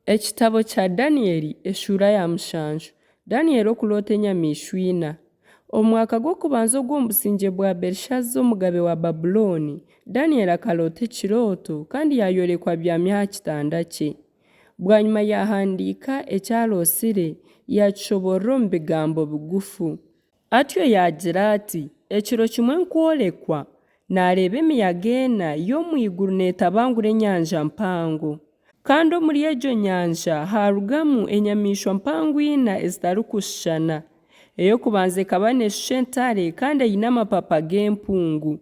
Ekitabo kya Danieli eshuura ya mushanju. Danieli okuroota enyamaishwa ina. Omu mwaka gw'okubanza ogw'omu busingye bwa Belishaza omugabe wa Babulooni, Danieli akaroota ekirooto kandi yaayorekwa abyami aha kitanda kye. Bwanyima yaahandiika eki arootsire, yaakishoboorora omu bigambo bigufu. Atyo yaagira ati, Ekiro kimwe nkworekwa, naareeba emiyaga ena y'omu iguru neetabangura enyanja mpango. Kandi omuri egyo nyanja haarugamu enyamaishwa mpango ina ezitarikushushana. Ey'okubanza ekaba neeshusha entare kandi eine amapapa g'empungu.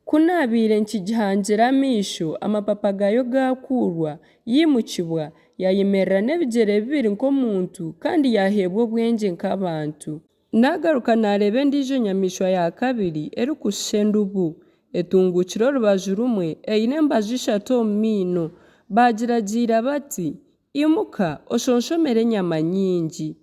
Ku naabaire nkigihangire amaisho, amapapa gaayo gaakuurwa, yaimukibwa, yaayemerera n'ebigyere bibiri nk'omuntu, kandi yaaheebwa obwengye nk'abantu. Naagaruka naareeba endiijo nyamaishwa ya kabiri erikushusha endubu, etunguukire orubaju rumwe, eine embaju ishatu omu maino. Baagiragiira bati, Imuka, oshonshomere enyama nyingi.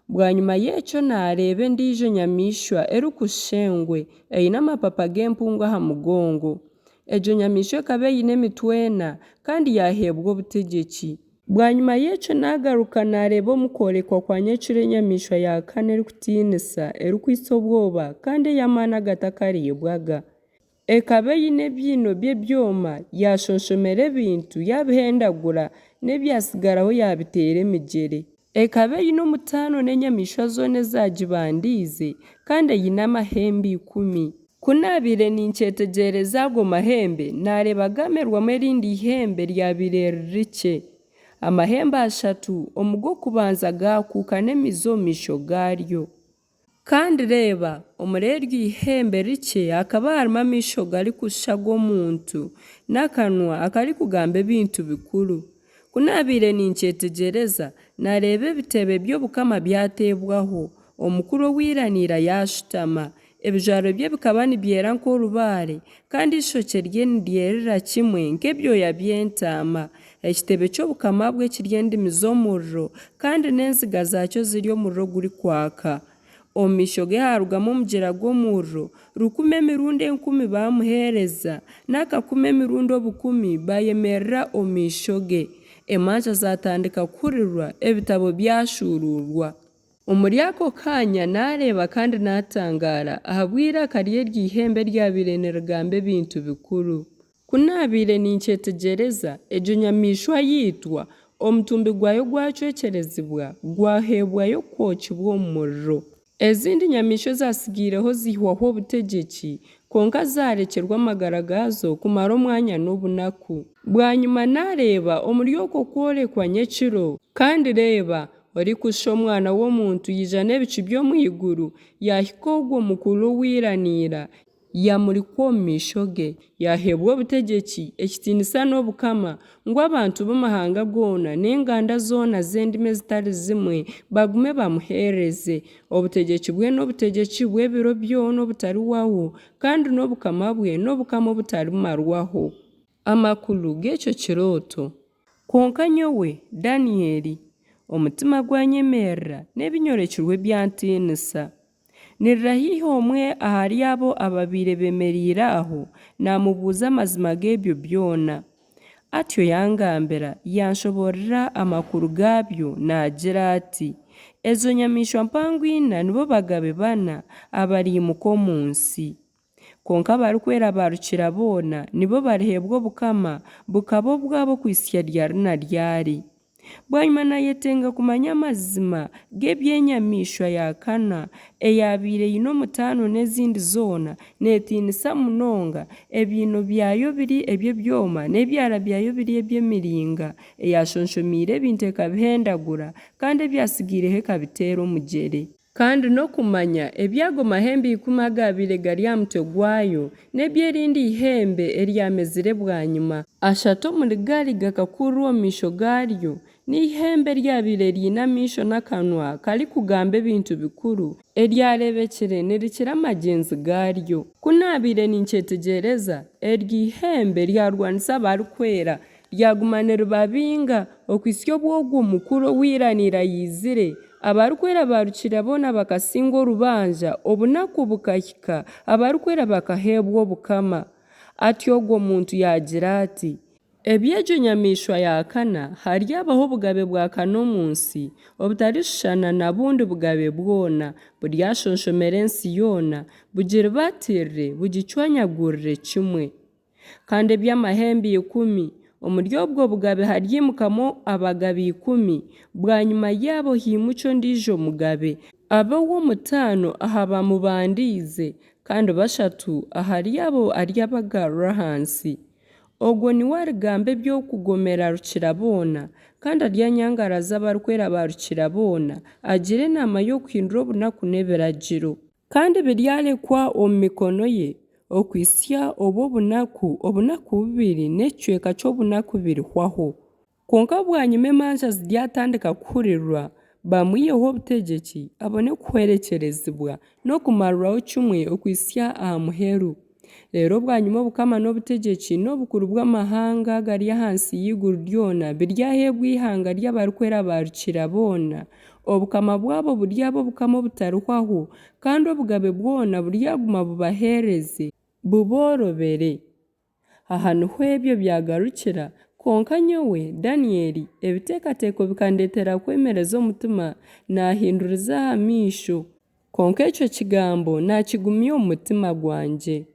Bwanyima y'ekyo naareeba endiijo nyamaishwa erikushusha engwe, eine amapapa g'empungu aha mugongo. Egyo nyamaishwa ekaba eine emitwe ena, kandi yaaheebwa obutegyeki. Bwanyima y'ekyo naagaruka naareeba omu kworekwa kwa nyekiro enyamaishwa ya kana erikutiinisa, erikwitsa obwoba, kandi ey'amaani agatakareebwaga. Ekaba eine ebiino by'ebyoma, yaashonshomera ebintu, yaabihendagura, n'ebyatsigaraho yaabiteera emigyere. Ekaba eine omutaano n'enyamaishwa zoona ezaagibandiize, kandi eine amahembe ikumi. Ku naabaire ninkyetegyereza ago mahembe, naareeba gaamerwamu erindi ihembe ryabaire riri rikye. Amahembe ashatu omu g'okubanza gaakuuka n'emizi omu maisho gaaryo. Kandi reeba, omuri eryo ihembe rikye hakaba harimu amaisho garikushusha ag'omuntu, n'akanwa akarikugamba ebintu bikuru. Ku naabaire ninkyetegyereza, naareeba ebitebe by'obukama byateebwaho, Omukuru owa iranaira yaashutama. Ebijwaro bye bikaba nibyera nk'orubaare, kandi eishokye rye niryerera kimwe nk'ebyoya by'entaama. Ekitebe ky'obukama bwe kiri endimi z'omuriro, kandi n'enziga zaakyo ziri omuriro ogurikwaka. Omu maisho ge haarugamu omugyera gw'omuriro, rukumi emirundi enkumi baamuheereza, n'akakumi emirundi obukumi baayemerera omu maisho ge. Emanja zaatandika kuhurirwa, ebitabo byashuuruurwa. Omuri ako kaanya naareeba kandi naatangaara ahabw'eiraka ry'eryo ihembe eryabaire nirigamba ebintu bikuru. Ku naabaire ninkyetegyereza, egyo nyamaishwa yaitwa, omutumbi gwayo gwacwekyerezibwa, gwaheebwayo kwokibwa omu muriro. Ezindi nyamaishwa ezaatsigaireho zaihwaho obutegyeki, kwonka zaarekyerwa amagara gaazo kumara omwanya n'obunaku. Bwanyima naareeba omuri okwo kworekwa nyekiro, kandi reeba, orikushusha omwana w'omuntu yaija n'ebicu by'omu iguru, yaahika ogwo mukuru owa iranaira, Yaamurikwa omu maisho ge, yaaheebwa obutegyeki, ekitiinisa n'obukama, ngu abantu b'amahanga goona n'enganda zoona z'endimi ezitari zimwe bagume bamuheereze. Obutegyeki bwe n'obutegyeki bw'ebiro byona obutarihwaho, kandi n'obukama bwe n'obukama obutarimarwaho. Amakuru g'ekyo kirooto. Kwonka nyowe, Daniyeli, omutima gwanyemerera, n'ebi nyorekirwe byantiinisa. Nirira haihi omwe ahari abo ababaire bemereire aho, naamubuuza amazima g'ebyo byona. Atyo yangambira, yanshoboorora amakuru gaabyo naagira ati, Ezo nyamaishwa mpango ina nibo bagabe bana abariimuka omu nsi. Kwonka abarikwera ba Rukiraboona nibo bariheebwa obukama, bukaba obwabo okuhitsya ryari na ryari. Bwanyima naayetenga kumanya amazima g'eby'enyamaishwa ya kana eyaabaire eine omutaano n'ezindi zoona, neetiinisa munonga, ebiino byayo biri eby'ebyoma n'ebyara byayo biri eby'emiringa, eyaashonshomeire ebintu ekabihendagura, kandi ebyatsigaireho ekabiteera omugyere. Kandi n'okumanya eby'ago mahembe ikumi agaabaire gari aha mutwe gwayo, n'eby'erindi ihembe eryamezire bwanyima. Ashatu omuri gari gakakuurwa omu maisho gaaryo, n'eihembe eryabaire riine amaisho n'akanwa karikugamba ebintu bikuru, eryareebekire nirikira magyenzi gaaryo. Ku naabaire ninkyetegyereza, eryo ihembe ryarwanisa abarikwera, Ryaguma niribabinga, okuhitsya obu ogwo mukuru owa iranaira yaizire, abarikwera ba Rukiraboona bakasingwa orubanja, obunaku bukahika, abarikwera bakaheebwa obukama. Atyo ogwo muntu yaagira ati. Eby'egyo nyamaishwa ya kana, haryabaho obugabe bwa kana omu nsi, obutarishushana na bundi bugabe bwona, buryashonshomera ensi yoona, bugiribatiirire, bugicwanyagurire kimwe. Kandi eby'amahembe ikumi, omuri obwo bugabe haryaimukamu abagabe ikumi, bwanyima yaabo haimukye ondiijo mugabe, abe ow'omutaano aha baamubandiize, kandi bashatu ahari abo aryabagarura ahansi. Ogwo niwe arigamba eby'okugomera Rukiraboona, kandi aryanyangaraza abarikwera ba Rukiraboona, agire enaama y'okuhindura obunaku n'ebiragiro. Kandi biryarekwa omu mikono ye, okuhitsya obu obunaku, obunaku bubiri n'ekicweka ky'obunaku birihwaho. Kwonka bwanyima emanja ziryatandika kuhurirwa, bamwiheho obutegyeki, abone kuhwerekyerezibwa n'okumarirwaho kimwe okuhitsya aha muheru. Reero bwanyima obukama n'obutegyeki n'obukuru bw'amahanga agari ahansi y'eiguru ryona biryaheebwa eihanga ry'abarikwera ba Rukiraboona. Obukama bwabo buryaba obukama obutarihwaho, kandi obugabe bwona buryaguma bubaheereze, buboorobere. Aha niho ebyo byagarukira, kwonka nyowe, Daniyeli, ebiteekateeko bikandeetera kwemereza omutima, naahinduriza ahamaisho, kwonka ekyo kigambo naakigumya omu mutima gwangye.